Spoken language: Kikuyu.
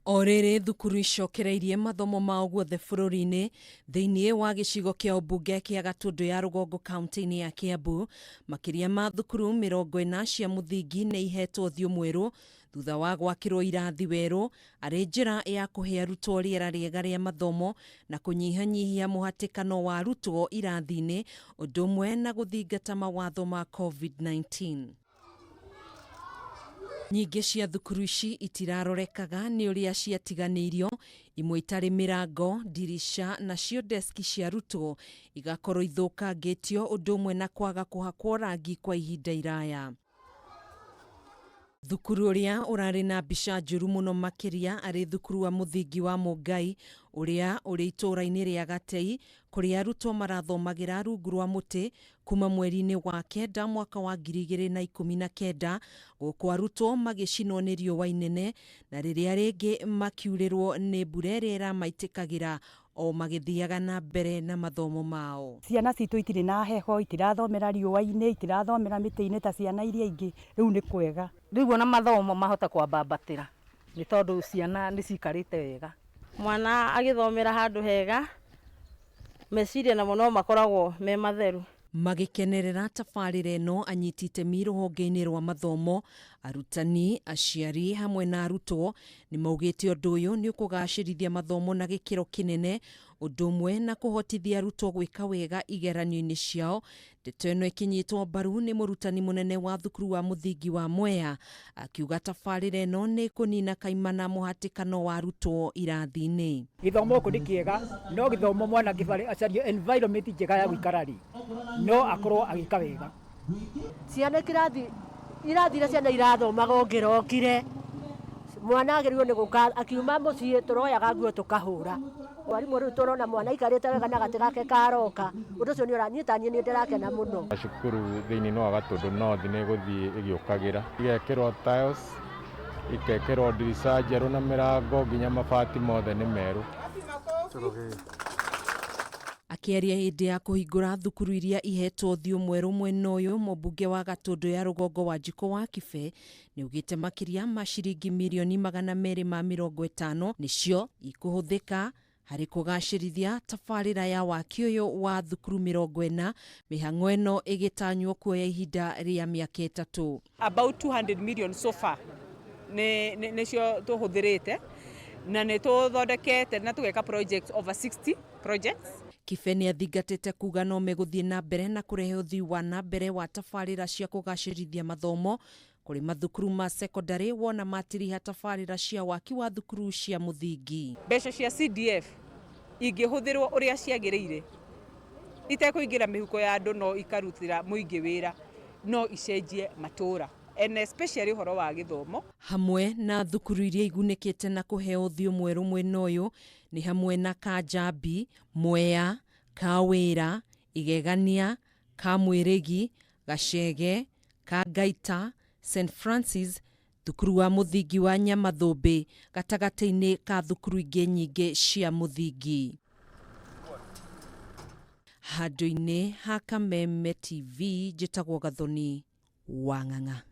O rĩrĩ thukuru icokereirie mathomo mao guothe bũrũri-inĩ thĩinĩ wa gĩcigo kĩa ũmbunge kĩa Gatũndũ ya Rũgongo kaunti-inĩ ya Kiambu, makĩria ma thukuru 40 cia mũthingi nĩ ihetwo ũthiũ mwerũ thutha wa gwakĩrwo irathi werũ arĩ njĩra ya kũhe arutwo rĩera rĩega rĩa mathomo na kũnyihanyihia mũhatĩkano wa arutwo irathi-inĩ ũndũ ũmwe na gũthingata mawatho ma COVID-19. Nyingĩ cia thukuru ici itirarorekaga nĩ ũrĩa ciatiganĩirio, imwe itarĩ mĩrango, ndirica nacio deski cia arutwo igakorwo ithũkangĩtio ũndũ ũmwe na kwaga kũhakwo rangi kwa ihinda iraya. Thukuru ũrĩa ũrarĩ na mbica njũru mũno makĩria arĩ thukuru wa mũthingi wa Mũngai ũrĩa ũrĩ itũũra-inĩ rĩa Gatei kũrĩa arutwo marathomagĩra rungu rwa mũtĩ kuma mweri-inĩ wa kenda mwaka wa 2019 gũkũ arutwo magĩcinwo nĩ riũa inene na rĩrĩa rĩngĩ makiurĩrwo nĩ mbura ĩrĩa ĩramaitĩkagĩra o magĩthiaga na mbere na mathomo mao. Ciana citũ itirĩ na heho, itirathomera riũa-inĩ, itirathomera mĩtĩ-inĩ ta ciana iria ingĩ, rĩu nĩ kwega. Rĩu ona mathomo mahota kwambambatĩra nĩ tondũ ciana nĩ cikarĩte wega. Mwana agĩthomera handũ hega, meciria namo no makoragwo me matheru. Magĩkenerera tabarĩra ĩno anyiti itemi rũhonge-inĩ rwa mathomo, arutani, aciari hamwe na arutwo nĩ maugĩte ũndũ ũyũ nĩ ũkũgacĩrithia mathomo na gĩkĩro kĩnene ũndũ ũmwe na kũhotithia arutwo gwĩka wega igeranio-inĩ ciao. Ndeto ĩno ĩkĩnyitwo mbaru nĩ mũrutani mũnene wa thukuru wa mũthingi wa Mwea akiuga tabarĩra ĩno nĩ kũnina kaimana mũhatĩkano wa arutwo irathi-inĩ. Gĩthomo gũkũ nĩ kĩega, no gĩthomo mwana angĩbarĩ acarie environment njega ya gũikara rĩ, no akorwo agĩka wega. Ciana kĩrathi irathi iria ciana irathomaga ũngĩrokire mwana agĩrĩirwo nĩ gũka akiuma mũciĩ tũroyaga nguo tũkahũra. Mwarimũ rĩu tũrona mwana aikarĩte wega na gatĩ gake karoka, ũndũ ũcio nĩ ũranyita niĩ nĩ ndĩrakena mũno. Cukuru thĩinĩ wa Gatũndũ North nĩ ĩgũthiĩ ĩgĩũkagĩra, igekĩrwo tiles, ikekĩrwo ndirica njerũ na mĩrango nginya mabati mothe nĩ merũ. Akĩaria hĩndĩ ya kũhingũra thukuru iria ihetwo ũthiũ mwerũ mwena ũyũ, mũmbunge wa Gatũndũ ya Rũgongo Wanjikũ wa Kibe nĩaugĩte makĩria ma ciringi mirioni 250 nĩcio ikũhũthĩka harĩ kũgacĩrithia tabarĩra ya waki ũyũ wa thukuru 40, mĩhang'o ĩno ĩgĩtanywo kuoya ihinda rĩa mĩaka 3. About 200 million so far nĩcio tũhũthĩrĩte na nĩ tũthondekete na tũgeka projects over 60 projects. Kibe nĩ athingatĩte kuga no megũthiĩ na mbere na kũrehe ũthii wa na mbere wa tabarĩra cia kũgacĩrithia mathomo kũrĩ mathukuru ma secondary wona matiriha tabarĩra cia waki wa thukuru cia mũthingi. Mbeca cia CDF ingĩhũthĩrwo ũrĩa ciagĩrĩire itekũingĩra mĩhuko ya andũ no ikarutĩra mũingĩ wĩra no icenjie matũra and especially ũhoro wa gĩthomo. Hamwe na thukuru iria igunĩkĩte na kũheo ũthiũ mwerũ mwena ũyũ nĩ hamwe na Kanjambi, Mwea, Kawĩra, Igegania, Kamwĩrĩgi, Gacege, Kangaita, St Francis, thukuru wa mũthingi wa Nyamathũmbĩ gatagatĩ-inĩ ka thukuru ingĩ nyingĩ cia mũthingi. Handũ-inĩ ha Kameme TV njĩtagwo Gathoni wa Ng'ang'a.